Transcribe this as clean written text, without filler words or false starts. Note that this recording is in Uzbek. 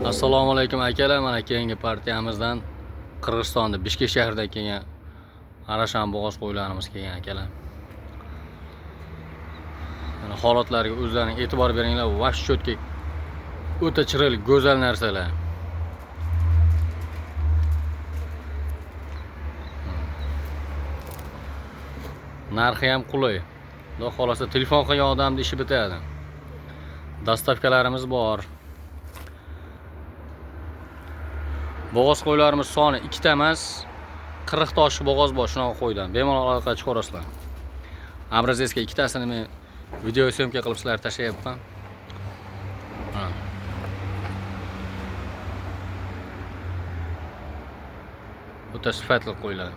Assalomu alaykum akalar, mana keyingi partiyamizdan Qirg'izistonda Bishkek shahridan kelgan Arashan bo'g'oz qo'ylarimiz kelgan akalar. Mana holatlarga o'zlaring e'tibor beringlar, vash cho'tka o'ta chiroyli, go'zal narsalar. Narxi ham qulay. Xudo xolasa telefon qilgan odamni ishi bitadi. Dostavkalarimiz bor. Bo'g'oz qo'ylarimiz soni ikkita emas, 40 ta oshiq bo'g'oz bor shunaqa qo'ydan. Bemalol aloqa chiqarasizlar. Obrazetsga ikkitasini men video syomka qilib sizlarga tashlayapman. O'ta sifatli qo'ylar.